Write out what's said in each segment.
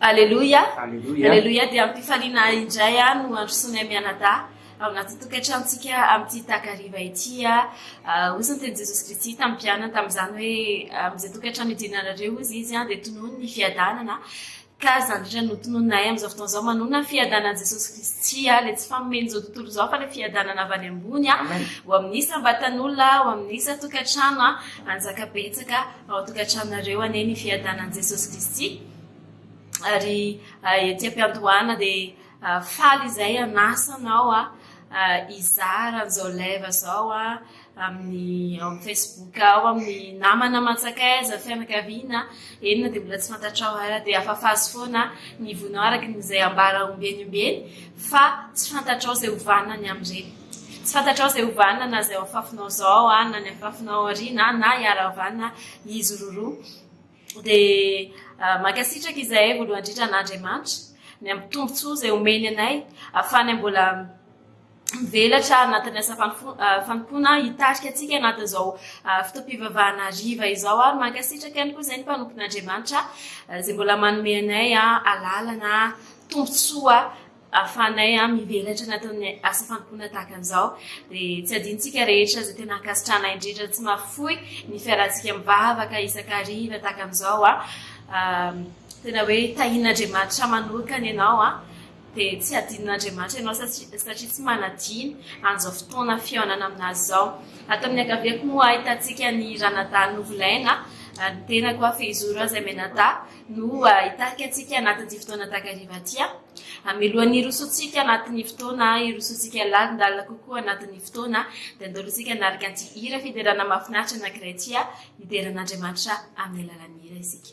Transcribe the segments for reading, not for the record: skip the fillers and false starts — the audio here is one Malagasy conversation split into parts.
Aleloia! Aleloia! Aleloia! Dia amim-pifaliana indray no androsoanay mianadahy ao anatin'ny tokantranontsika amin'ity takariva ity. Hoy ny tenin'i Jesosy Kristy tamin'ny mpianany tamin'izany hoe, Amin'izay tokantrano idinanareo, hozy Izy, dia tonony ny fiadanana. Ka izany indrindra no tononinay amin'izao fotoana izao, manonona ny fiadanan'i Jesosy Kristy, ilay tsy fanomen'izao tontolo izao fa ilay fiadanana avy any ambony, ho amin'ny isam-batan'olona, ho amin'ny isan-tokantrano, hanjaka betsaka ao an-tokantranonareo anie ny fiadanan'i Jesosy Kristy. Ary ety am-piandohana dia faly izay hanasa anao hizara an'izao live izao amin'ny ao amin'ny Facebook ao amin'ny namana aman-tsakaiza, fianakaviana, eny na dia mbola tsy fantatrao ara dia afafazo foana ny vonao araka izay ambara ombieny ombieny fa tsy fantatrao izay hovanina ny amin'ireny. Tsy fantatrao izay hovanina na izay ao afafinao izao na ny afafinao aoriana na hiara-vanona izy roroa. Dia mankasitraka izahay voalohany indrindra an'Andriamanitra ny amin'ny tombontsoa izay omeny anay ahafahanay mbola mivelatra anatin'ny asa fanompoana hitarika antsika anatin'izao fotoam-pivavahana hariva izao ary mankasitraka ihany koa izay ny mpanompon'Andriamanitra izay mbola manome anay alalana tombontsoa ahafahanay mivelatra anatin'ny asa fanompoana tahaka an'izao. Dia tsy adinontsika rehetra izay tena ankasitrahanay indrindra tsy mahafoy ny fiarahantsika mivavaka isan-kariva tahaka an'izao. Tena hoe tahian'Andriamanitra manokana ianao. Dia tsy adinon'Andriamanitra ianao satria tsy manadino an'izao fotoana fihaonana aminazy izao. Ato amin'ny ankaviako moa ahitantsika ny ranadahy Novolaina, ny tenako aho Fehizoro aho izay mianadahy no hitarika antsika anatin'ity fotoana takariva ity. Mialohan'ny hirosoantsika anatin'ny fotoana, hirosoantsika lalindalina kokoa anatin'ny fotoana, dia andao aloha isika hanaraka an'ity hira fiderana mahafinaritra anankiray ity, hidera an'Andriamanitra amin'ny alalan'ny hira isika.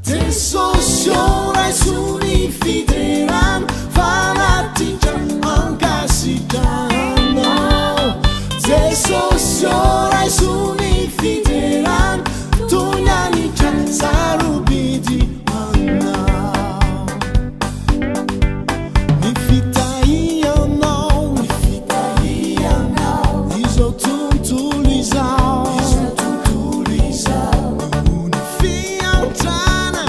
Jesosy ô raiso ny fiderana fanatitra ankasitrahanao Jesosy ô raiso ny fiderana toy ny hanitra sarobidy ho anao Ny fitahianao ny fitahianao izao tontolo izao izao tontolo izao noho ny fiantrana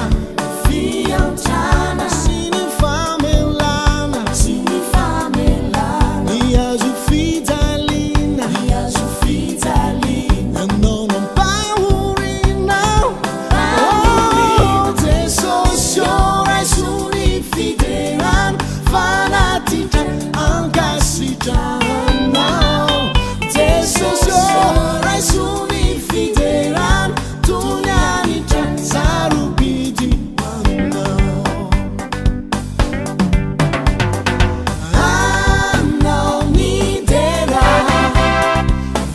fiantrana sy ny famelana sy ny famelana ny hazo fijaliana ny hazo fijaliana ianao nampahoriana oh Jesosy ô raiso ny fiderana fanatitra ankasitrahanao Jesosy ô raiso ny fiderana toy ny hanitra sarobidy ho anao Anao ny dera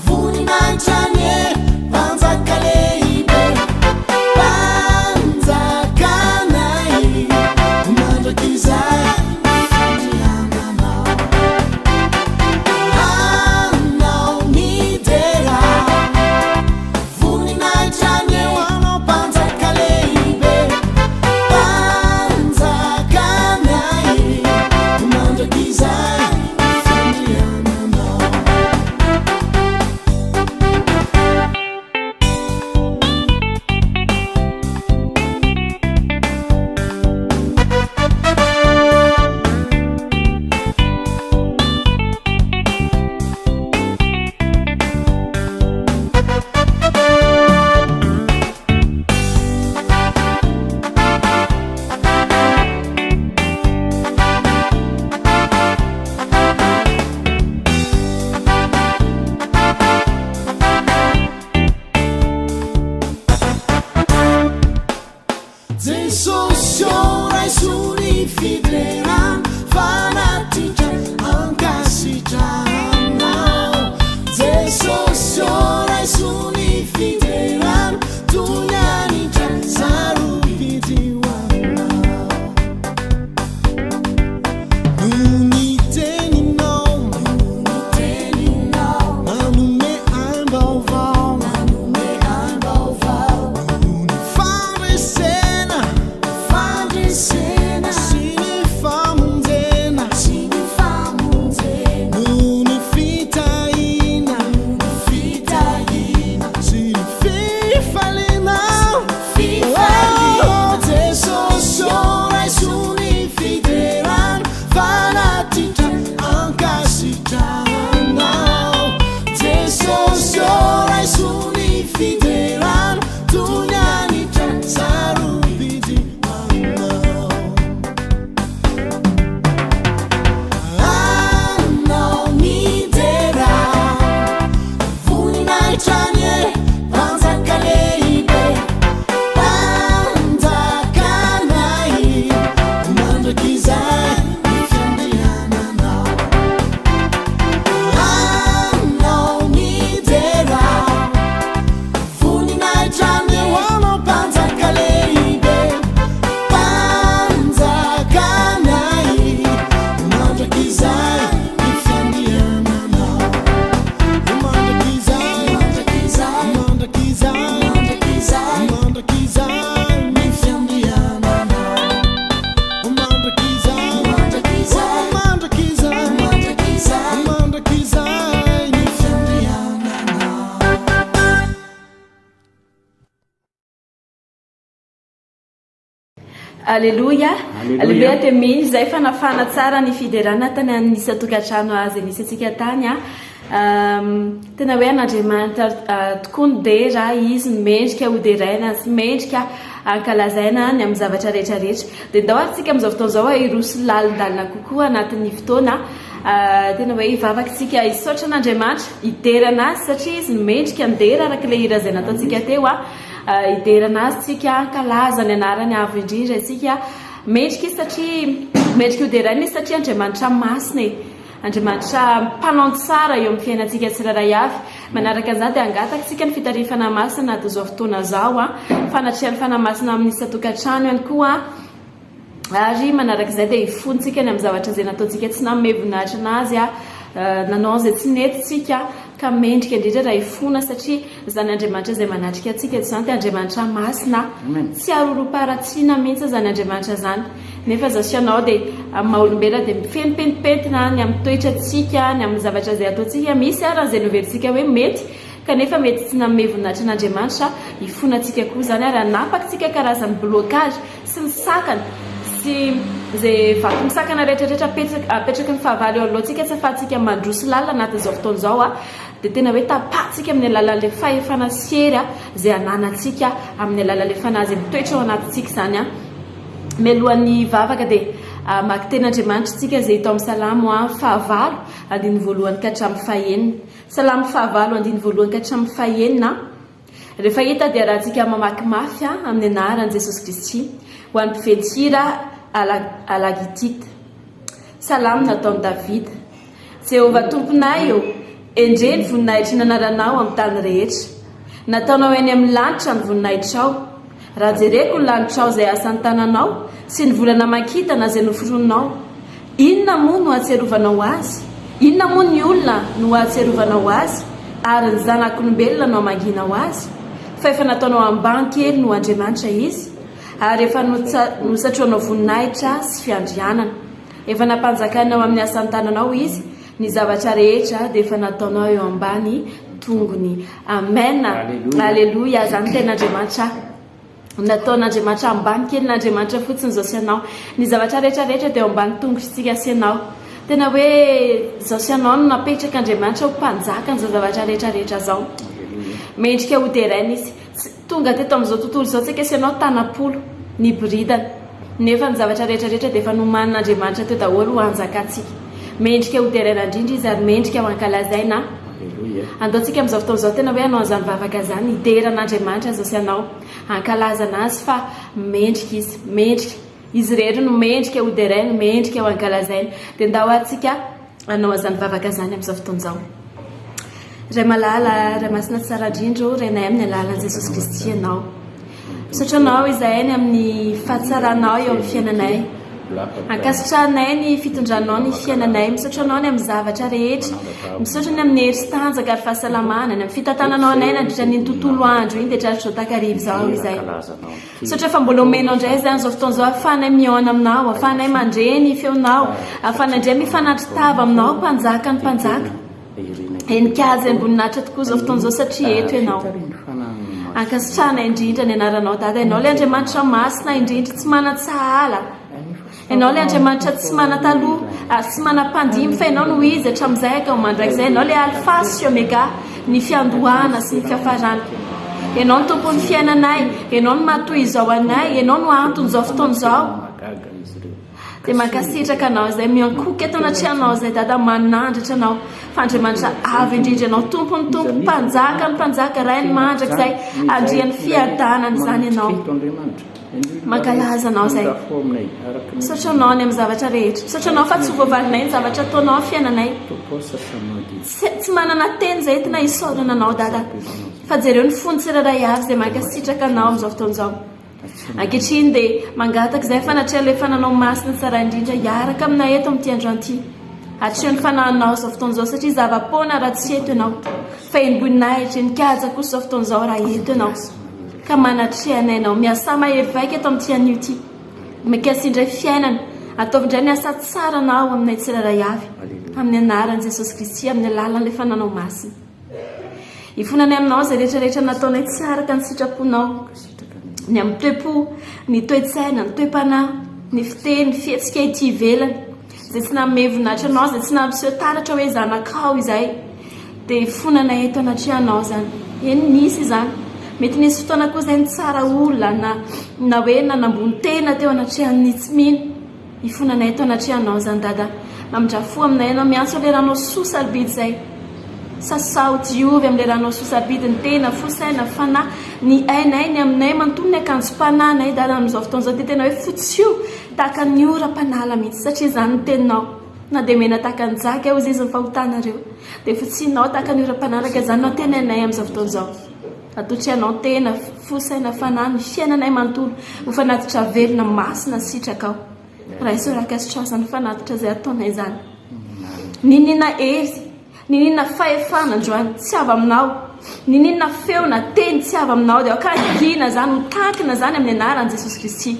voninahitra anie Mpanjaka lehibe Mpanjakanay mandrakizay ny fiandriananao Anao ny dera Voninahitra anie ho anao Mpanjaka lehibe Mpanjakanay mandrakizay ny fiandriananao. Jesosy ô raiso ny fiderana fanatitra ankasitrahanao Jesosy ô raiso. Aleloia! Aleloia! Dia mino izay fa nafana tsara ny fiderana tany amin'ny isan-tokantrano izay nisy antsika tany. Tena hoe an'Andriamanitra tokoa ny dera, Izy no mendrika ho deraina sy mendrika hankalazaina ny amin'ny zavatra rehetra rehetra. Dia ndao ary tsika amin'izao fotoana izao hiroso lalindalina kokoa anatin'ny fotoana. Tena hoe hivavaka isika, hisaotra an'Andriamanitra, hiderana Azy satria Izy no mendrika ny dera araka ilay hira izay nataontsika teo. Hiderana Azy isika, hankalaza ny anarany avo indrindra isika. Mendrika Izy satria, mendrika ho deraina Izy satria Andriamanitra masina e. Andriamanitra mpanao ny tsara eo amin'ny fiainantsika tsirairay avy. Manaraka an'izany dia hangataka isika ny fitarihan'ny Fanahy Masina anatin'izao fotoana izao, fanatrehan'ny Fanahy Masina amin'ny isan-tokantrano ihany koa, ary manaraka izay dia hifontsika ny amin'ny zavatra izay nataontsika tsy nanome voninahitra an'Azy, nanao izay tsy nety isika, ka mendrika indrindra raha hifona satria izany Andriamanitra izay manatrika antsika eto izany dia Andriamanitra masina, tsy aroroam-paharatsiana mihitsy izany Andriamanitra izany. Nefa izaho sy ianao dia amin'ny maha olombelona dia feno pentimpentina ny amin'ny toetrantsika, ny amin'ny zavatra izay ataontsika. Misy ara izay noheverintsika hoe mety kanefa mety tsy nanome voninahitra an'Andriamanitra. Hifonantsika koa izany ary hanapakitsika karazan'ny blocage sy ny sakana sy izay vato misakana rehetra rehetra apetraky ny fahavalo eo anoloantsika tsy ahafahantsika mandroso lalina anatin'izao fotoana izao dia tena hoe tapahantsika amin'ny alalan'ilay fahefana sy hery izay ananantsika amin'ny alalan'ilay fanahy izay mitoetra ao anatintsika izany. Mialohan'ny hivavaka dia hamaky teny Andriamanitra isika izay hita ao amin'ny Salamo fahavalo andininy voalohany ka hatramin'ny fahenina. Salamo fahavalo andininy voalohany ka hatramin'ny fahenina. Rehefa hita dia arahantsika mamaky mafy amin'ny anaran'i Jesosy Kristy ho an'ny mpively hira Alagitita. Salamo nataon'i Davida. Jehovah Tomponay ô, endrey ny voninahitry ny anaranao amin'ny tany rehetra. Nataonao eny amin'ny lanitra ny voninahitrao. Raha jereko ny lanitrao izay asan'ny tananao sy ny volana aman-kintana izay noforoninao, inona moa no hahatsiarovanao azy? Inona moa ny olona no hahatsiarovanao azy, ary ny zanak'olombelona no hamangianao azy? Fa efa nataonao ambany kely noho Andriamanitra izy, ary efa nosatrohanao voninahitra sy fiandrianana. Efa nampanjakainao amin'ny asan'ny tananao izy, Ny zavatra rehetra dia efa nataonao eo ambany tongony. Amen. Aleloia. Zany tena Andriamanitra. Nataon'Andriamanitra ambany kelin'Andriamanitra fotsiny izao sy ianao. Ny zavatra rehetra rehetra dia eo ambany tongotritsika sy ianao. Tena hoe izao sy ianao no napetrak'Andriamanitra ho mpanjakan'izao zavatra rehetra rehetra izao. Mendrika ho deraina izy. Tonga teto amin'izao tontolo izao tsika sy ianao tanam-polo niboridana. Nefa ny zavatra rehetra rehetra dia efa nomanin'Andriamanitra teo daholo ho hanjakantsika. Mendrika ho deraina indrindra Izy ary mendrika ho ankalazaina. Andao tsika amin'izao fotoana izao tena hoe hanao an'izany vavaka izany, hidera an'Andriamanitra izao sy ianao, hankalazana Azy fa mendrika Izy, mendrika. Izy irery no mendrika ho deraina, mendrika ho ankalazaina. Dia ndao ary tsika hanao an'izany vavaka izany amin'izao fotoana izao. Ray malala, Ray masina tsara indrindra ô, Rainay amin'ny alalan'i Jesosy Kristy Ianao. Misaotra Anao izahay ny amin'ny fahatsaranao eo amin'ny fiainanay. Ankasitrahanay ny fitondranao ny fiainanay. Misaotra Anao ny amin'ny zavatra rehetra. Misaotra ny amin'ny hery sy tanjaka ary fahasalamana, ny amin'ny fitantananao anay nandritra an'iny tontolo andro iny dia tratr'izao takariva izao izay. Misaotra fa mbola omenao indray izany izao fotoana izao ahafahanay mihaona aminao, ahafahanay mandre ny feonao, ahafahanay indray mifanatri-tava aminao Mpanjakan'ny mpanjaka. Henika azy am-boninahitra tokoa izao fotoana izao satria eto ianao. Ankasitrahana indrindra ny anaranao Dada, ianao ilay Andriamanitra masina indrindra, tsy manan-tsahala. Ianao ilay Andriamanitra tsy manan-taloha ary tsy manam-pandimby fa ianao no izy hatramin'izay ka ho mandrakizay. Ianao ilay Alfa sy Omega, ny fiandohana sy ny fiafarana. Ianao no tompon'ny fiainanay, ianao no mahatoy izao anay, ianao no anton'izao fotoana izao. Dia mankasitraka anao izay miankohoka eto anatrehanao izay Dada manandratra anao fa Andriamanitra avo indrindra ianao Tompon'ny Tompo Mpanjakan'ny Mpanjaka Rain'ny mandrakizay Andrian'ny fiadanana izany ianao Mankalaza anao izay Misaotra anao ny amin'ny zavatra rehetra Misaotra anao fa tsy ho voavalinay ny zavatra ataonao amin'ny fiainanay Tsy manana teny izay entina hisaorana anao Dada fa jereo ny fony tsirairay avy izay mankasitraka anao amin'izao fotoana izao Ankehitriny dia mangataka izay fanatrehan'ilay Fananao Masina tsara indrindra hiaraka aminay eto amin'ity androany ity. Atreho ny Fanahinao izao fotoana izao satria zava-poana raha tsy eto Ianao. Fa henim-boninahitra, henin-kaja kosa izao fotoana izao raha eto Ianao. Ka manatreha anay Ianao. Miasà mahery vaika eto amin'ity anio ity. Mikasy indray fiainana. Ataovy indray ny asa tsaranao aminay tsirairay avy. Amin'ny anaran'i Jesosy Kristy, amin'ny alalan'ilay Fananao Masina. Ifonanay aminao izay rehetra rehetra nataonay tsy araka ny sitraponao. Ny amin'ny toe-po, ny toe-tsaina, ny toe-panahy, ny fiteny, ny fihetsika ety ivelany, izay tsy nanome voninahitra Anao, izay tsy nampiseho taratra hoe zanakao izahay, dia ifonanay eto anatrehanao izany. Eny, nisy izany. Mety nisy fotoana koa izay nitsara olona na na hoe nanambony tena teo anatrehan'ny tsy mino. Ifonanay eto anatrehanao izany Dada. Mamindrà fo aminay Ianao. Miantso ilay ranao soa sarobidy izay. Sasao, diovy amin'ilay ranao soa sarobidy ny tena, fo, saina, fanahy, ny ainay, ny aminay manontolo, ny akanjom-panahinay Dada amin'izao fotoana izao dia tena hoe fotsio tahaka ny oram-panala mihitsy satria izany ny teninao. Na dia mena tahaka ny jaky aho izy ny fahotanareo dia fotsianao tahaka ny oram-panala ka izany no antenainay amin'izao fotoana izao. Atolotray Anao tena, fo, saina, fanahy, ny fiainanay manontolo ho fanatitra velona, masina, sitrakao. Raiso ary ankasitraho izany fanatitra izay ataonay izany. N'inon'inona hery, n'inon'inona fahefana androany tsy avy Aminao, n'inon'inona feo na teny tsy avy Aminao dia aoka hangina izany, ho tankina izany amin'ny anaran'i Jesosy Kristy.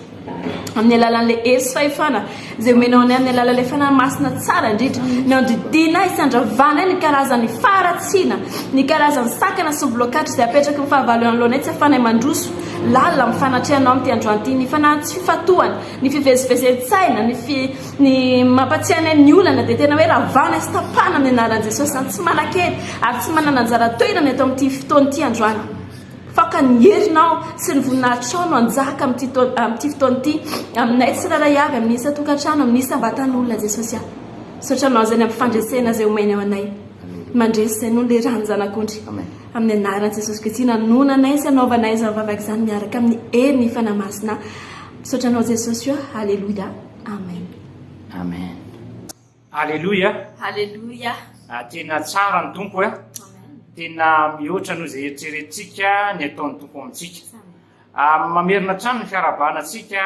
Amin'ny alalan'ilay hery sy fahefana izay omenao anay amin'ny alalan'ilay Fanahy Masina tsara indrindra, ny andidianay sy andravanay ny karazan'ny faharatsiana, ny karazan'ny sakana sy ny blocage izay apetraky ny fahavalo eo anoloanay tsy ahafahanay mandroso lalina amin'ny fanatrehanao amin'ity androany ity, ny fanahy tsy fifantohana, ny fivezivezen-tsaina, ny fi, ny mampatsiahy anay ny olana dia tena hoe ravana sy tapahana amin'ny anaran'i Jesosy izany, tsy manan-kery ary tsy manana anjara toerana eto amin'ity fotoana ity androany. Faka ny herinao sy ny voninahitrao no hanjaka amin'ity amin'ity fotoana ity aminay tsirairay avy, amin'ny isan-tokantrano, amin'ny isam-batan'olona Jesosy ah. Misaotra Anao izay ny amin'ny fandresena izay omenao anay. Mandresy izay noho ilay ran'ny Zanak'ondry. Amin'ny anaran'i Jesosy Kristy nanonanay sy anaovanay izany vavaka izany miaraka amin'ny herin'ny Fanahy Masina. Misaotra Anao Jesosy oh. Aleloia. Amen. Amen. Aleloia. Aleloia. Tena tsara ny Tompo eh. Tena mihoatra noho izay eritreretintsika ny ataon'ny Tompo amintsika. Mamerina hatrany ny fiarahabana antsika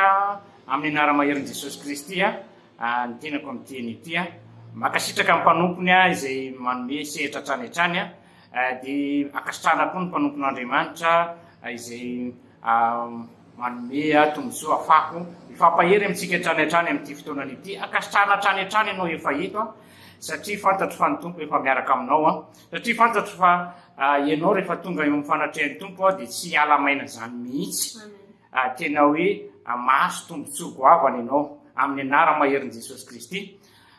amin'ny anara-maherin'i Jesosy Kristy ny tenako amin'ity anio ity. Mankasitraka ny mpanompony izay manome sehatra hatrany hatrany. Dia ankasitrahana koa ny mpanompon'Andriamanitra izay Manome tombontsoa afako mifampahery amintsika hatrany hatrany amin'ity fotoanana ity. Ankasitrahana hatrany hatrany ianao efa eto an, satria fantatro fa ny Tompo efa miaraka aminao an. Satria fantatro fa ianao rehefa tonga eo amin'ny fanatrehan'ny Tompo dia tsy hiala maina izany mihitsy. Tena hoe mahazo tombontsoa goavana ianao amin'ny anara-maherin'i Jesosy Kristy.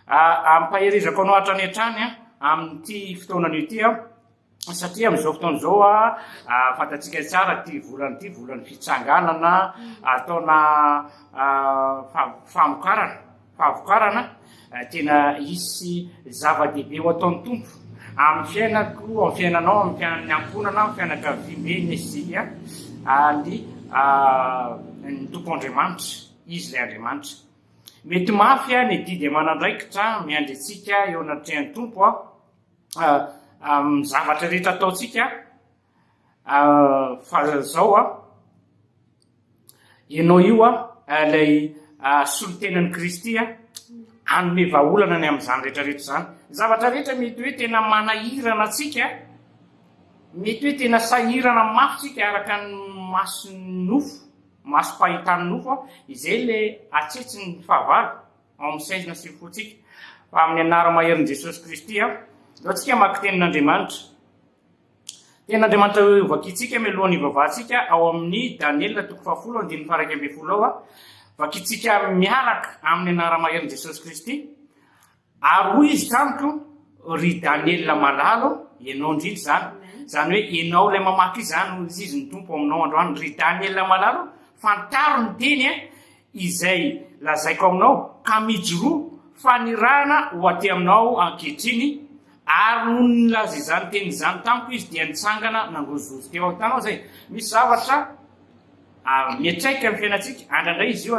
Ampaherezako anao hatrany hatrany amin'ity fotoanana ity an. Satria amin'izao fotoana izao fantatsika tsara ity volana ity, volan'ny fitsanganana, ataona famokarana, fahavokarana, tena hisy zava-dehibe ho ataon'ny Tompo amin'ny fiainako, amin'ny fiainanao, amin'ny fiainan'ny ankohonana, amin'ny fianakaviambe ny ny ny Tompo Andriamanitra, Izy ilay Andriamanitra. Mety mafy ny adidy aman'andraikitra miandry antsika eo anatrehan'ny Tompo amin'ny zavatra rehetra ataontsika fa zao a ianao io a ilay solontenan'i Kristy a hanome vahaolana ny amin'izany rehetra rehetra izany. Ny zavatra rehetra mety hoe tena manahirana antsika, mety hoe tena sahirana mafy tsika araka ny mason'ny nofo, masom-pahitan'ny nofo, izay ilay atsetsin'ny fahavalo. ao amin'ny saina sy fontsika. Fa amin'ny anara-maherin'i Jesosy Kristy, ndao tsika hamaky tenin'Andriamanitra. Tenin'Andriamanitra hovakintsika mialohan'ny hivavahantsika ao amin'ny Daniela toko fahafolo andininy faha 11 ao. Vakintsika miaraka amin'ny anara-maherin'i Jesosy Kristy. Ary hoy izy tamiko, Ry Daniela malala, ianao indrindra izany, izany hoe ianao ilay mamaky izany, hoy izy ny Tompo aminao androany, ry Daniela malala, fantaro ny teny, Izay lazaiko aminao, ka mijoroa, fa nirahana ho aty aminao ankehitriny, ary nony nilaza izany teny izany tamiko izy, dia nitsangana nangozohozo teo. Hitanao izay? Misy zavatra miantraika amin'ny fiainantsika, indraindray izy io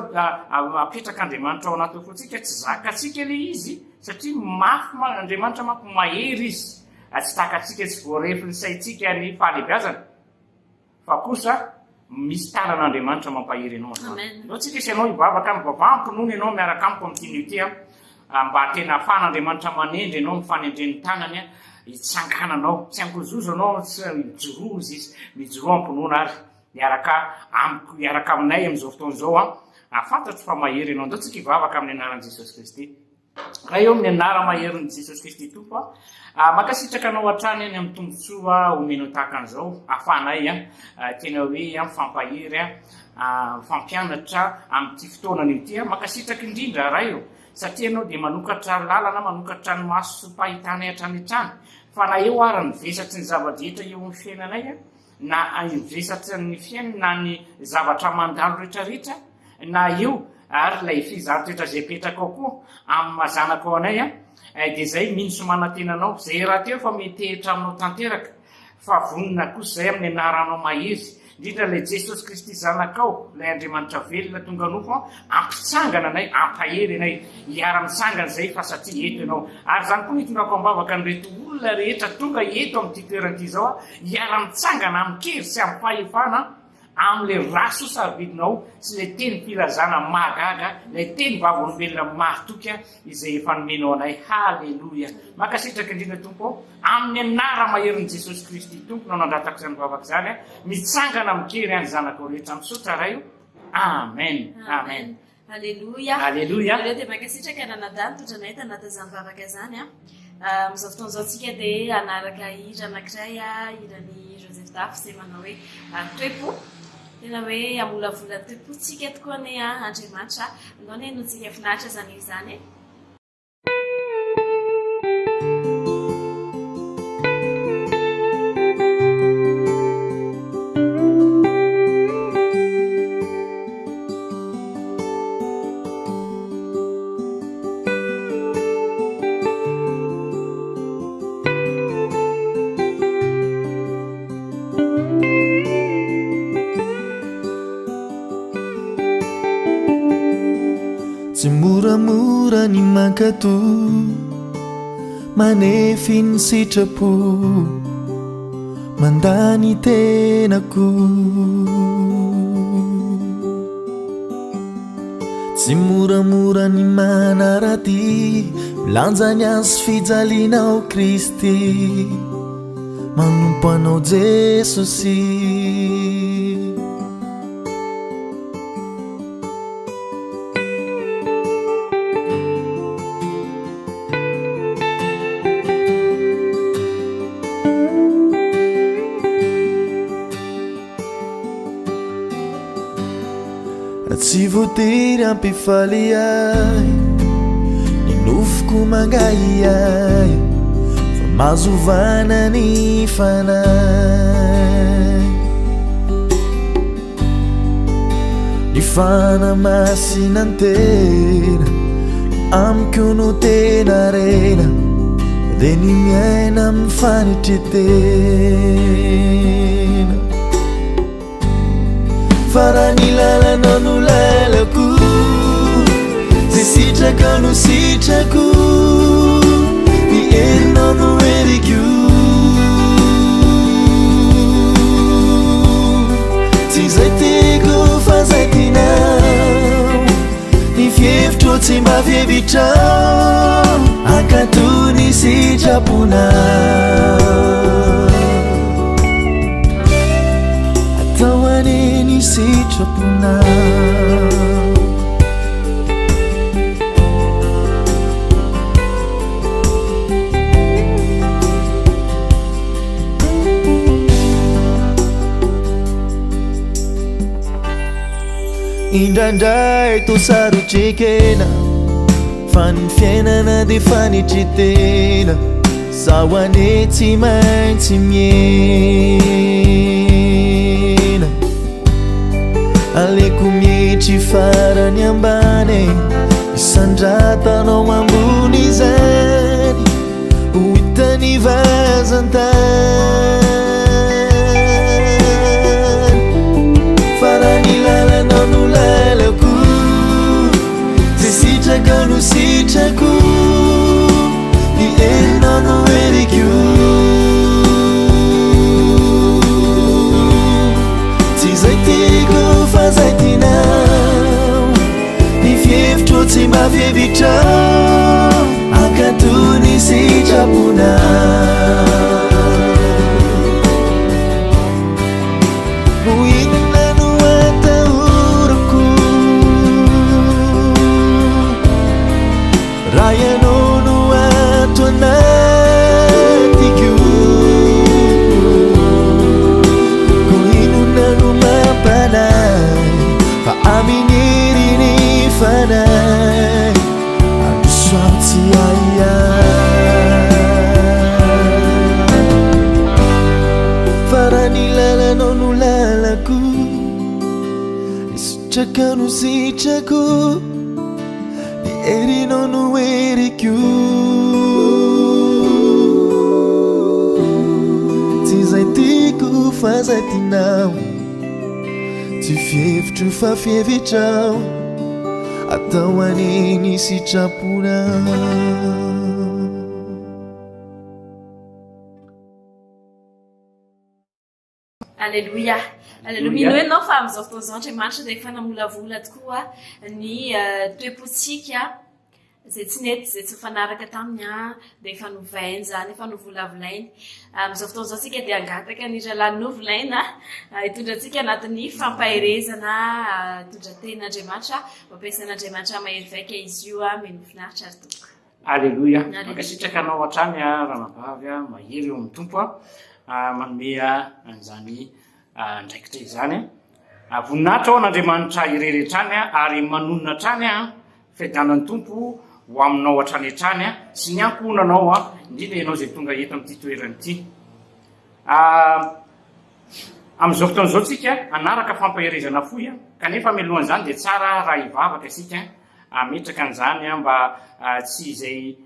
apetrak'Andriamanitra ao anatin'ny fontsika, tsy zakantsika ilay izy, satria mafy, Andriamanitra manko mahery izy, tsy takatsika, tsy voarefin'ny saintsika ny fahalehibiazany. Fa kosa misy tanan'Andriamanitra mampahery anao androany. Ndao tsika sy ianao hivavaka, mivavaha am-pinoana ianao miaraka amiko amin'ity anio ity an, mba tena ahafahan'Andriamanitra manendry anao amin'ny fanendren'ny tanany hitsangananao. Tsy hangozozo anao, tsy mijoroa hozy izy, mijoroa am-pinoana ary miaraka amiko, hiaraka aminay amin'izao fotoana izao an. Fantatro fa mahery ianao. Ndao tsika hivavaka amin'ny anaran'i Jesosy Kristy. Ray ô, amin'ny anara-maherin'i Jesosy Kristy Tompo aho, mankasitraka Anao hatrany ny amin'ny tombontsoa omenao tahaka an'izao, ahafahanay tena hoe mifampahery, mifampianatra amin'ity fotoana anio ity. Mankasitraka indrindra Ray ô, satria Ianao dia manokatra lalana, manokatra ny masom-pahitanay hatrany hatrany, fa na eo ara ny vesatry ny zava-drehetra eo amin'ny fiainanay, na ny vesatry ny fiainana, na ny zavatra mandalo rehetrarehetra, na eo ary ilay fizahan-toetra izay apetrakao koa amin'ny maha zanakao anay an, dia izay mino sy manantena anao, izay rahateo efa miantehitra aminao tanteraka, fa vonona kosa izay amin'ny anaranao mahery, indrindra ilay Jesosy Kristy Zanakao, ilay Andriamanitra velona tonga nofo an, hampitsangana anay, hampahery anay, hiara-mitsangana izay fa satria eto ianao. Ary izany koa no hitondrako am-bavaka an'ireto olona rehetra tonga eto amin'ity toerana ity izao an, hiara-mitsangana amin-kery sy amim-pahefana amin'ilay ra soa sarobidinao sy ilay teny filazana mahagaga, ilay teny vavolombelona mahatoky izay efa nomenao anay. Haleloia! Mankasitraka indrindra Tompo ô! Amin'ny anara-maherin'i Jesosy Kristy Tompo no anandratako izany vavaka izany. Mitsangana amin-kery any zanakao rehetra. Misaotra Ray o! Amen! Amen! Aleloia. Aleloia. Nareo dia mankasitraka ranadahy nitondra anay tanatin'izany vavaka izany a. Ah, amin'izao fotoana izao tsika dia hanaraka hira anankiray a, hiran'i Joseph Dafy izay manao hoe ah, Toe-po. Tena hoe hamolavola toe-po tsika tokoa anie a, Andriamanitra. Andao anie henointsika finaritra izany hira izany e. Tsy moramora ny mankato, manefy ny sitrapo, mandà ny tenako. Tsy moramora ny manaradia, milanja ny hazo fijaliana ao Kristy, manompo anao Jesosy. Tsy voatery hampifaly ahy ny nofoko mangahiahy fa mazovana ny fanahy. Ny fanamasinan-tena amiko no tena harena dia ny miaina amin'ny fanetren-tena. Fa raha ny lalanao no lalako, zay sitrakao no sitrako, ny herinao no heriko. Tsy izay tiako fa izay tianao, ny fihevitro tsy mba fihevitrao, hankatò ny sitraponao. Atao anie ny sitraponao. Indraindray toa sarotra ekena fa ny fiainana dia fanetren-tena Zaho anie tsy maintsy miena Aleko mietry farany ambany Isandratanao ambony izany Ho hitan'ny vazan-tany Fa raha ny lalanao no lalako Zay sitrakao no sitrako Ny herinao no heriko Tsy izay tiako fa izay tianao Ny fihevitro tsy mba fihevitrao Hankatò ny sitraponao Ho inona no atahorako? Raha ianao no ato anatiko Koa inona no mampanahy Fa amin'ny herin'ny fanahy Handroso aho tsy ahiahy Fa raha ny lalanao no lalako Ny sitraka no sitrako Ny herinao no heriko Tsy izay tiako fa izay tianao Tsy fihevitro fa fihevitrao Atao anie ny sitraponao. Aleloia! Aleloia! Mino ianao fa amin'izao fotoana izao Andriamanitra dia efa namolavola tokoa ny toe-pontsika izay tsy nety, izay tsy nifanaraka taminy dia efa novainy izany, efa novolavolainy. Amin'izao fotoana izao isika dia hangataka ny rahalahy Novolaina hitondra antsika anatin'ny fampaherezana, hitondra tenin'Andriamanitra, ho ampiasain'Andriamanitra mahery vaika izy io. Mino finaritra ary tompoko. Aleloia! Mankasitraka anao hatrany ranabavy mahery eo amin'ny Tompo manome an'izany andraikitra izany. Voninahitra ho an'Andriamanitra irery hatrany ary manonona hatrany fiadanan'ny Tompo ho aminao hatrany hatrany sy ny ankohonanao, indrindra ianao izay tonga eto amin'ity toerana ity. Amin'izao fotoana izao tsika hanaraka fampaherezana fohy kanefa mialohan'izany dia tsara raha hivavaka isika hametraka an'izany mba tsy izay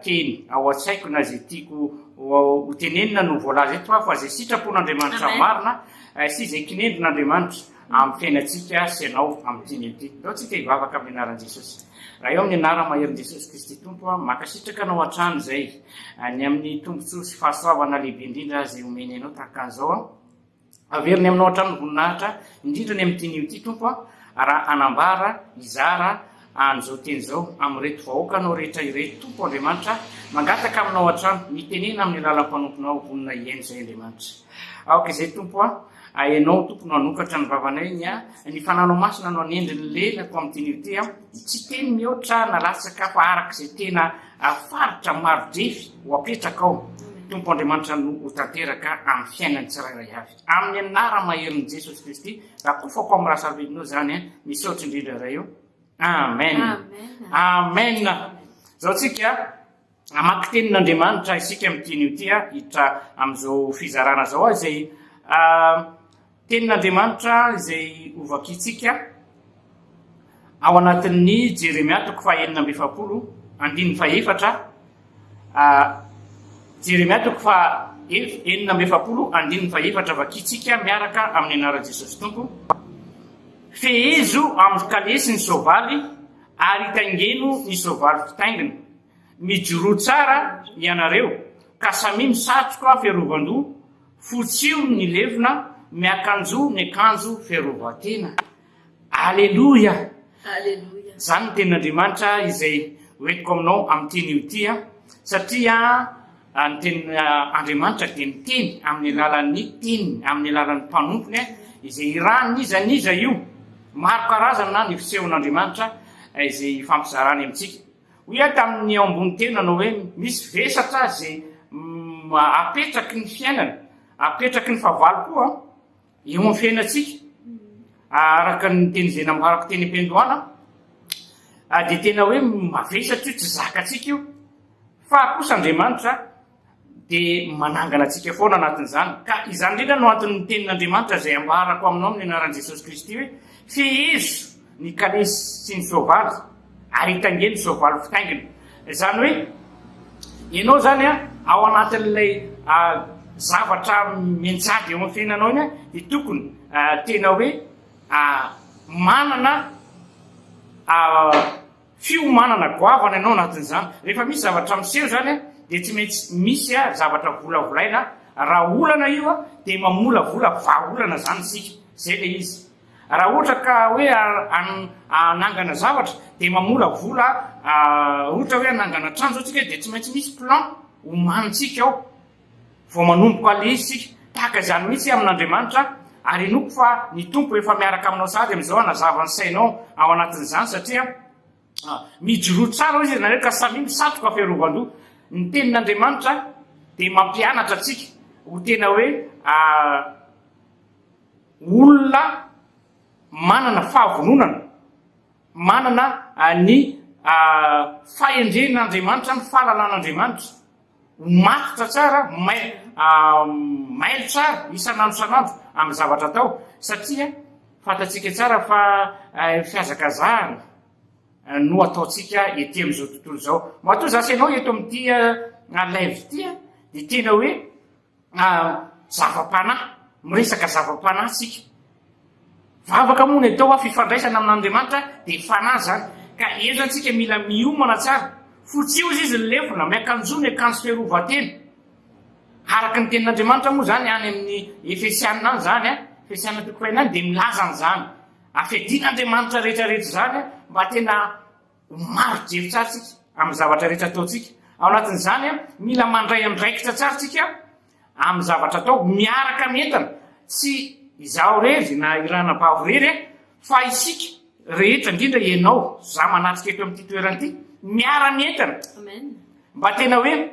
teny ao an-tsaiko na izay tiako ho tenenina no voalaza eto fa izay sitrapon'Andriamanitra marina sy izay kinendrin'Andriamanitra amin'ny fiainantsika sy ianao amin'ity anio ity. Ndao tsika hivavaka amin'ny anaran'i Jesosy. Ray ao amin'ny anara maherin'i Jesosy Kristy Tompo aho, mankasitraka anao hatrany izay ny amin'ny tombontsoa sy fahasoavana lehibe indrindra izay omeny anao tahaka an'izao aho. Averiny aminao hatrany ny voninahitra, indrindra ny amin'ity anio ity Tompo a, raha hanambara, hizara an'izao teny izao amin'ireto vahoakanao rehetra ireto Tompo Andriamanitra, mangataka aminao hatrany, mitenena amin'ny alalan'ny mpanomponao, vonona hihaino izay Andriamanitra. Aoka izay Tompo a, Ianao Tompo no hanokatra ny vavanay, ny a, ny Fananao Masina no hanendry ny lelako amin'ity anio ity a, tsy teny mihoatra na latsaka fa araka izay tena faritra maro-drefy ho apetraka ao, Tompo Andriamanitra no ho tanteraka amin'ny fiainan'ny tsirairay avy. Amin'ny anara-maherin'i Jesosy Kristy, rakofako amin'ny ra sarobilinao izany, misaotra indrindra Ray o. Amen. Amen. Zao tsika hamaky tenin'Andriamanitra isika amin'ity anio ity, hiditra amin'izao fizarana izao izay Tenin'Andriamanitra izay hovakintsika ao anatin'ny Jeremia toko fahenina amby 40 andininy fahefatra, Jeremia toko faha 46 andininy fahefatra vakintsika miaraka amin'ny anaran'i Jesosy Tompo. Fehezo amin'ny kalesy ny soavaly ary itaingeno ny soavaly fitaingina. Mijoroa tsara ianareo ka samia misatroka fiarovan-doha Fotsio ny levona, miakanjoa ny akanjo fiarovan-tena. Aleloia! Aleloia! Izany ny tenin'Andriamanitra izay hoentiko aminao amin'ity anio ity, satria ny tenin'Andriamanitra dia miteny amin'ny alalan'ny teniny, amin'ny alalan'ny mpanompony, izay irahan'iza n'iza io. Maro karazana ny fisehon'Andriamanitra izay ifampizarany amintsika. Hoy aho tamin'ny eo ambony teo nanao hoe misy vesatra izay apetraky ny fiainana, apetraky ny fahavalo koa eo amin'ny fiainantsika. Araka ny teny izay nambarako teny am-piandohana dia tena hoe mavesatra io, tsy zakantsika io. Fa kosa Andriamanitra dia manangana antsika foana anatin'izany. Ka izany indrindra no anton'ny tenin'Andriamanitra izay ambarako aminao amin'ny anaran'i Jesosy Kristy hoe, Fehezo ny kalesy sy ny soavaly, ary itaingeno ny soavaly fitaingina. Izany hoe, ianao izany ao anatin'ilay zavatra mianjady eo amin'ny fiainanao iny dia tokony tena hoe manana Fiomanana goavana ianao anatin'izany. Rehefa misy zavatra miseho izany dia tsy maintsy misy zavatra volavolaina. Raha olana io dia mamolavola vahaolana izany isika. Izay ilay izy. Raha ohatra ka hoe hanangana zavatra dia mamolavola, ohatra hoe hanangana trano izao isika dia tsy maintsy misy plan omanintsika ao vao manomboka aleha isika. Tahaka izany mihitsy amin'Andriamanitra ary inoako fa ny Tompo efa miaraka aminao sahady amin'izao hanazava ny sainao ao anatin'izany satria. Mijoroa tsara hoy izy ianareo ka samia misatroka fiarovan-doha. Ny tenin'Andriamanitra dia mampianatra antsika ho tena hoe olona manana fahavononana, manana ny fahendren'Andriamanitra, ny fahalalan'Andriamanitra. Ho matotra tsara, mailo tsara isan'andro isan'andro amin'ny zavatra atao satria fantatsika tsara fa fihazakazahana no ataontsika ety amin'izao tontolo izao. Matoa za sy ianao eto amin'ity live ity dia tena hoe zava-panahy, miresaka zava-panahy tsika. Vavaka moa ny atao fifandraisana amin'Andriamanitra dia fanahy izany. Ka eto izany tsika mila miomana tsara. Fotsio izy izy ny lefona, miakanjoa ny akanjo fiarovan-tena. Araka ny tenin'Andriamanitra moa izany any amin'ny Efesiana any izany, Efesiana toko fahenina any dia milaza an'izany. Afedian'Andriamanitra rehetra rehetra izany mba tena ho maro jery tsara tsika amin'ny zavatra rehetra ataontsika. Ao anatin'izany, mila mandray andraikitra tsara tsika amin'ny zavatra atao, miaraka mientana, tsy izaho irery na i ranabavy irery fa isika rehetra, indrindra ianao, za manatrika eto amin'ity toerana ity, miara-mientana. Mba tena hoe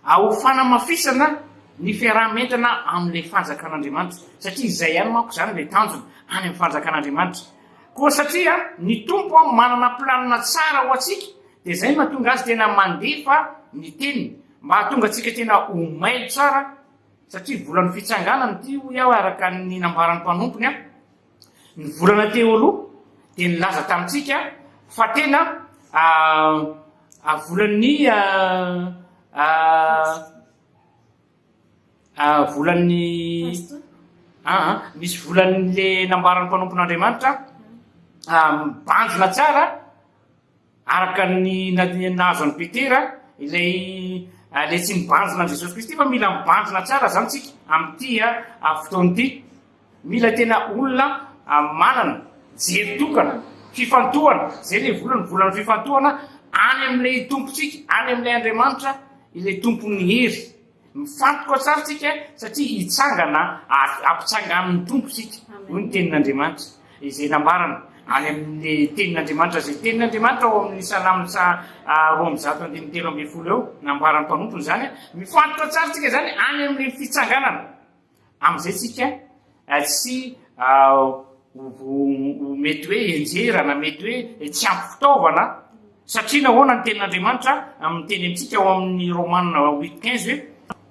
ho fanamafisana ny fiaraha-mientana amin'ilay fanjakan'Andriamanitra, satria izay ihany manko izany ilay tanjona any amin'ny fanjakan'Andriamanitra. Koa satria ny Tompo manana planina tsara ho antsika, dia izay no mahatonga Azy tena mandefa ny teniny, mba hahatonga antsika tena ho mailo tsara, satria volan'ny fitsanganana ity hoy aho araka ny nambaran'ny mpanompony an. Ny volana teo aloha dia nilaza tamintsika fa tena volan'ny volan'ny misy volan'le nambaran'ny mpanompon'Andriamanitra mibanjina tsara Araka ny nahazo an'i Petera, ilay ilay tsy mibanjina an'i Jesosy Kristy fa mila mibanjina tsara izany tsika amin'ity fotoana ity. Mila tena olona manana jery tokana, fifantohana, izay ilay volana, volan'ny fifantohana any amin'ilay Tompontsika, any amin'ilay Andriamanitra, ilay Tompon'ny hery. Mifantoka tsara tsika satria hitsangana ampitsanganin'ny Tompo isika, hoy ny tenin'Andriamanitra izay nambarany any amin'ny tenin'Andriamanitra izay tenin'Andriamanitra ao amin'ny Salamo 102 andininy 13 eo, nambaran'ny mpanompony izany. Mifantoka tsara tsika izany any amin'ny fitsanganana. Amin'izay tsika tsy ho mety hoe enjera na mety hoe tsy ampy fitaovana satria nahoana ny tenin'Andriamanitra miteny amintsika ao amin'ny Romana 8:15 hoe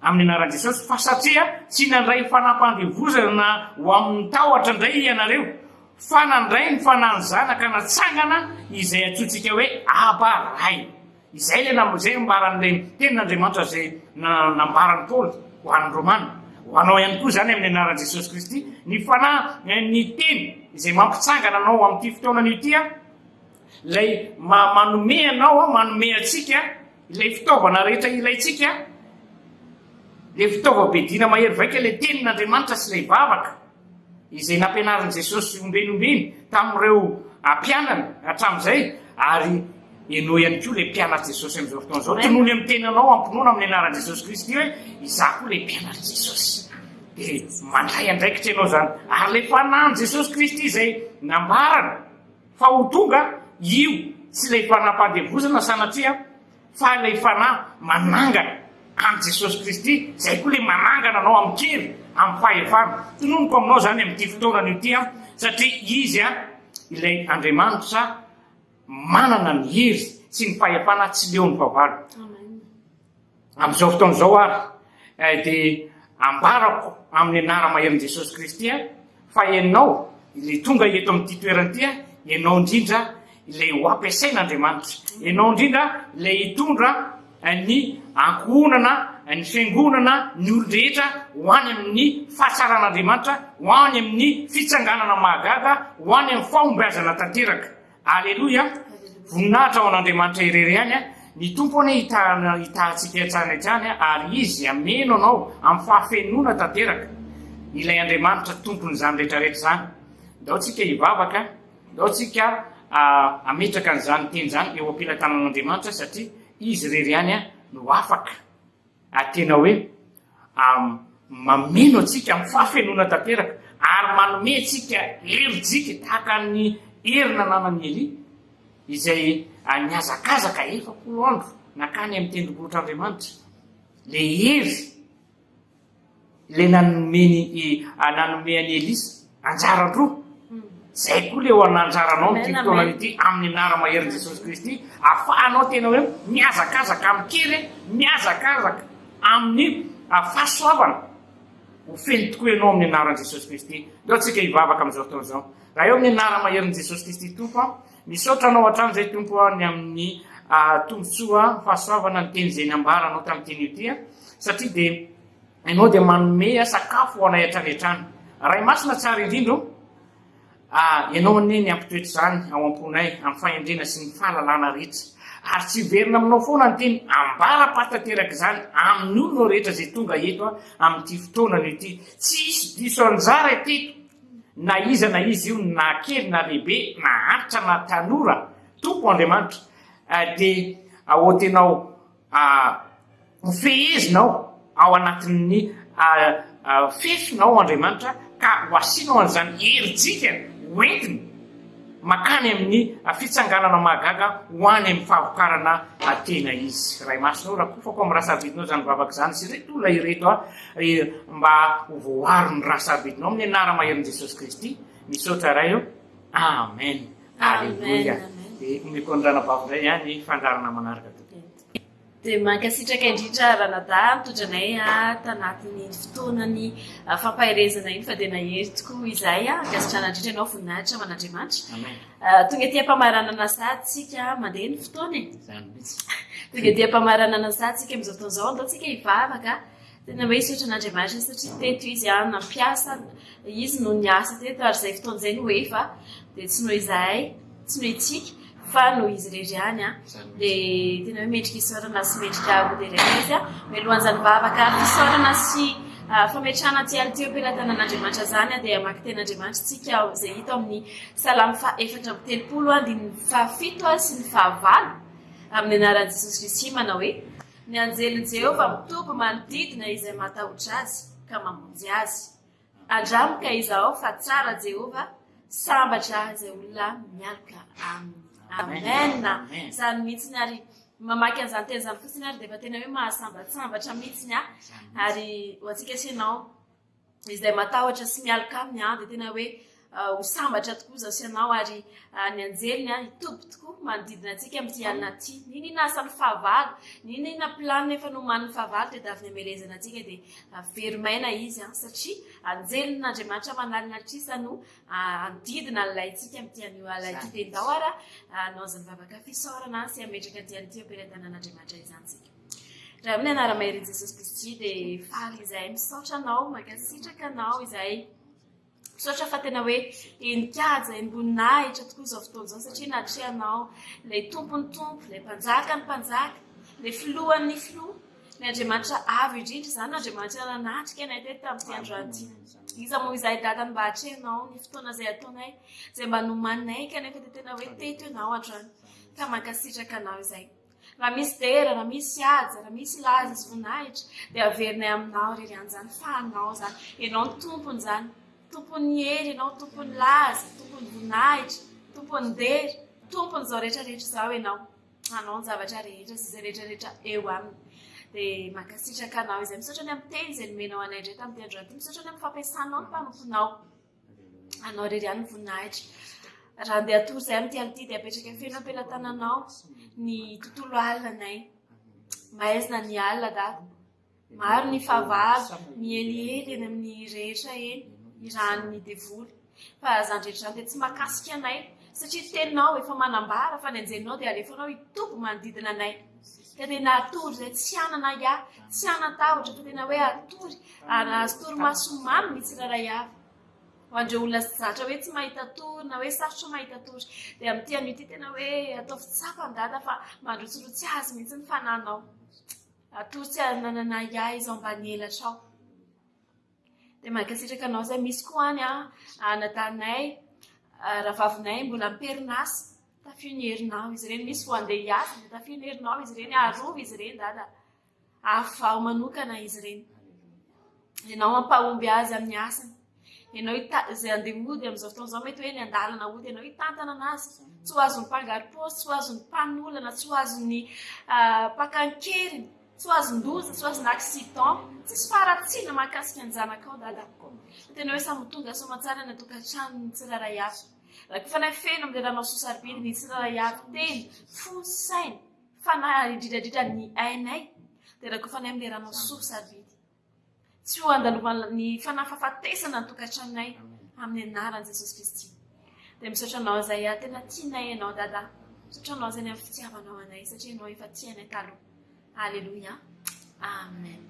amin'ny anaran'i Jesosy fa satria tsy nandray fanampandevozana ho amin'ny tahotra indray ianareo fa nandray ny fanahin'ny zanaka natsangana izay antsointsika hoe Aba Ray. Izay ilay nam, izay ambaran'ilay tenin'Andriamanitra izay nambaran'i Paoly ho an'ny Romana. Ho anao ihany koa izany amin'ny anaran'i Jesosy Kristy, ny Fanahy, ny Teny izay mampitsangana anao amin'ity fotoana anio ity, ilay ma, manome anao, manome antsika ilay fitaovana rehetra ilaintsika, ilay fitaovam-piadiana mahery vaika, ilay tenin'Andriamanitra sy ilay vavaka. izay nampianarin'i Jesosy ombeny ombeny tamin'ireo mpianany hatramin'izay, ary ianao ihany koa ilay mpianatr'i Jesosy amin'izao fotoana izao. Tonony amin'ny tenanao am-pinoana amin'ny anaran'i Jesosy Kristy hoe izaho koa ilay mpianatr'i Jesosy. Dia mandray andraikitra ianao izany. Ary ilay fanahin'i Jesosy Kristy izay nambarany fa ho tonga, io tsy ilay fanahy-pandevozana sanatria, Fa ilay Fanahy manangana an'i Jesosy Kristy, izay koa ilay manangana anao amin-kery, amin'ny fahefana. Tononiko aminao izany amin'ity fotoana anio ity aho, satria Izy ilay Andriamanitra manana ny hery sy ny fahefana tsy leon'ny fahavalo. Amin'izao fotoana izao ary dia ambarako amin'ny anara-maherin'i Jesosy Kristy fa ianao ilay tonga eto amin'ity toerana ity, ianao indrindra ilay ho ampiasain'Andriamanitra, ianao indrindra ilay hitondra ny ankohonana, ny fiangonana, ny olon-drehetra ho any amin'ny fahatsaran'Andriamanitra, ho any amin'ny fitsanganana mahagaga, ho any amin'ny fahombiazana tanteraka. Aleloia! Voninahitra ho an'Andriamanitra irery ihany. Ny Tompo anie hitaha antsika hatrany hatrany ary Izy hameno anao amin'ny fahafenoana tanteraka. Ilay Andriamanitra Tompon'izany rehetra rehetra izany. Ndao tsika hivavaka, ndao tsika hametraka an'izany teny izany eo am-pelatanan'Andriamanitra satria Izy irery ihany no afaka ary tena hoe mameno antsika amin'ny fahafenoana tanteraka ary manome antsika herijika tahaka ny hery nananan'i Elia. izay nihazakazaka 40 andro nankany amin'ny tendrombohitr'Andriamanitra, ilay hery ilay nanomeny nanome an'i Elisa anjaran-droa, izay koa ilay ho ananjaranao amin'ity fotoana ity amin'ny anara-maherin'i Jesosy Kristy, ahafahanao tena hoe mihazakazaka amin-kery, mihazakazaka amin'ny fahasoavana. Ho feno tokoa ianao amin'ny anaran'i Jesosy Kristy. Ndao tsika hivavaka amin'izao fotoana izao. Raha eo amin'ny anara-maherin'i Jesosy Kristy Tompo aho, misaotra Anao hatrany izay Tompo aho ny amin'ny tombontsoa, fahasoavana ny teny izay nambaranao tamin'ity anio ity, satria dia Ianao dia manome sakafo ho anay hatrany hatrany. Ray Masina tsara indrindra ô, Ah, Ianao anie ny hampitoetra izany ao am-ponay amin'ny fahendrena sy ny fahalalana rehetra. Ary tsy hiverina aminao foana ny teny ambara-pahatanterak'izany amin'ny olona rehetra izay tonga eto amin'ity fotoana anio ity. Tsy hisy diso anjara teto, na iza na iza io, na kely na lehibe, na antitra na tanora. Tompo Andriamanitra, dia ahoatenao ho fehezinao ao anatin'ny fefinao Andriamanitra ka ho asianao an'izany herijika ho entiny makany amin'ny fitsanganana mahagaga ho any amin'ny fahavokarana tena izy. Ray Masina ô, rakofako amin'ny ra sarobidinao izany vavaka izany sy ireto olona ireto mba ho voaro ny ra sarobidinao amin'ny anara-maherin'i Jesosy Kristy. Misaotra Ray ô. Amen. Aleloia. Dia omeko an'i Ranabavy indray an ny fandaharana manaraka tompoko. Dia mankasitraka indrindra Ranadahy nitondra anay tanatin'iny fotoanan'ny fampaherezana iny fa dia nahery tokoa izahay. Ankasitrahana indrindra ianao, voninahitra ho an'Andriamanitra. Amen. Tonga aty am-pamaranana sahady tsika, mandeha ny fotoana e. Izany mihitsy. Tonga aty am-pamaranana sahady tsika amin'izao fotoana izao, andao tsika hivavaka. Tena hoe hisaotra an'Andriamanitra satria teto Izy nampiasa, Izy no niasa teto ary izay fotoana izay no efa, dia tsy noho izahay, tsy noho itsika fa noho Izy irery ihany. Dia tena hoe mendrika hisaorana sy mendrika hoderaina Izy. Mialohan'izany vavaka fisaorana sy fametrahana aty aliteo am-pelatanan'Andriamanitra izany dia hamaky tenin'Andriamanitra isika izay hita ao amin'ny Salamo faha-34 andininy fahafito sy ny fahavalo amin'ny anaran'i Jesosy Kristy manao hoe, Ny anjelin'i Jehovah mitoby manodidina izay matahotra azy, ka mamonjy azy. Andramo ka izahao fa tsara Jehovah, sambatra izay olona mialoka aminy. Amen. Izany mihitsiny ary mamaky an'izany teny izany fotsiny ary dia efa tena hoe mahasambatsambatra mihitsiny aho. Ary ho antsika sy ianao izay matahotra sy mialoka aminy aho dia tena hoe ho sambatra tokoa izaho sy ianao ary ny anjeliny hitoby tokoa manodidina antsika amin'ity alina ity. N'inona asan'ny fahavalo, n'inona planina efa nomanin'ny fahavalo tadiaviny hamelezana antsika dia very maina izy satria anjelin'Andriamanitra manalina trisa no hanodidina ny laintsika amin'ity anio alina ity. Dia ndao ara hanao izany vavaka fisaorana sy hametraka an'ity alina ity eo am-pelatanan'Andriamanitra izany isika. Raha amin'ny anara-mahery Jesosy Kristy dia faly izahay misaotra anao, mankasitraka anao izahay. Misaotra fa tena hoe henin-kaja, henim-boninahitra tokoa izao fotoana izao satria natrehanao ilay Tompon'ny Tompo, ilay Mpanjakan'ny Mpanjaka, ilay Filohan'ny Filoha, ny Andriamanitra Avo Indrindra. Izany no Andriamanitra nanatrika anay teto tamin'ity androany ity. Iza moa izahay Dada no mba hatrehanao ny fotoana izay ataonay, izay mba nomaninay kanefa dia tena hoe teto ianao androany ka mankasitraka anao izahay. Raha misy dera, raha misy haja, raha misy laza sy voninahitra, dia averinay aminao irery ihany izany, fa anao izany. Ianao no tompony izany. Tompon'ny hery ianao, tompon'ny laza, tompon'ny voninahitra, tompon'ny dera, tompon'izao rehetra rehetra izao ianao. Anao ny zavatra rehetra sy izay rehetra rehetra eo aminy. Dia mankasitraka anao izay. Misaotra ny amin'ny teny izay nomenao anay indray tamin'ity androany ity. Misaotra ny amin'ny fampiasanao ny mpanomponao. Anao irery ihany ny voninahitra. Raha andeha hatory izay amin'ity alina ity dia apetraka feno am-pelatananao ny tontolo alina anay. Maizina ny alina dada. Maro ny fahavalo mieliely eny amin'ny rehetra eny, irahan'ny devoly. Fa izany rehetra izany dia tsy mahakasika anay satria teninao efa manambara fa ny anjelinao dia alefanao hitoby manodidina anay. Ka tena hatory izay tsy hanana ahiahy, tsy hanan-tahotra fa tena hoe hatory ary hahazo torimaso mamy ny tsirairay avy. Ho an'ireo olona zatra hoe tsy mahita tory na hoe sarotra mahita tory dia amin'ity anio ity tena hoe ataovy tsapany dada fa mandrotsirotsy azy mihitsy ny fananao. Hatory tsy hananana ahiahy izao ambany elatrao. Dia mankasitraka anao izay misy koa any anadahinay, rahavavinay mbola am-perinasa. Tafio ny herinao izy ireny. Misy vao handeha hiasa dia tafio ny herinao izy ireny. Arovy izy ireny dada. Avaho manokana izy ireny. Ianao hampahomby azy amin'ny asany. Ianao hita, izay handeha hody amin'izao fotoana izao mety hoe eny an-dalana hody ianao hitantana anazy. Tsy ho azon'ny mpangaro-paosy, tsy ho azon'ny mpanolana, tsy ho azon'ny mpaka an-keriny, tsy ho azon-doza, tsy ho azon'ny accident. Tsisy faharatsiana mahakasika ny zanakao Dada. Tena hoe samy ho tonga soamantsara any an-tokantranon'ny tsirairay avy. Rakofanay feno amin'ilay ranao soa sarobidy ny tsirairay avy, teny, fo, saina, fanahy ary indrindra indrindra ny ainay dia rakofanay amin'ilay ranao soa sarobidy. Tsy ho andalovan'ny fanahy fahafatesana ny tokantranonay amin'ny anaran'i Jesosy Kristy. Dia misaotra anao izay aho tena tianay ianao Dada. Misaotra anao izay ny amin'ny fitiavanao anay satria ianao efa tia anay taloha. Alléluia. Amen.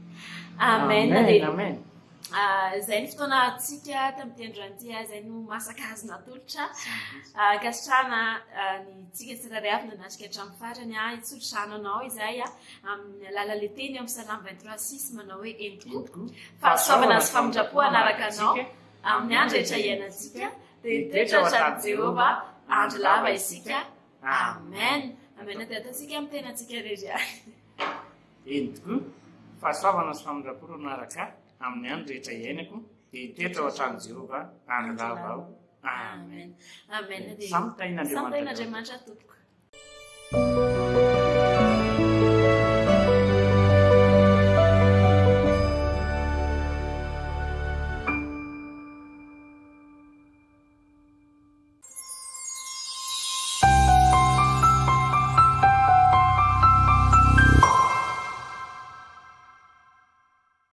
Amen. Amen. Amen. Ah, izay ny fotoana antsika tamin'ity androany ity, ah, izay no masaka azo natolotra. Ah, ankasitrahana ny tsika tsirairay avy nanatrika hatramin'ny farany. Hitsotrano anao izay amin'ny alalan'ilay teny amin'ny Salamo 23 6 manao hoe eny tokoa. Fahasoavana sy famindram-po hanaraka anao amin'ny andro rehetra iainantsika, dia hitoetra hatrany Jehovah andro lava isika. Amen. Amen. Dia ataontsika amin'ny tenantsika irery ihany. Eny tokoa, fahasoavana sy famindram-po no hanaraka ahy amin'ny andro rehetra iainako, dia hitoetra ao an-tranon'i Jehovah andro lava aho. Amen. Amen. Samy tahin'Andriamanitra Samy tahin'Andriamanitra tompoko.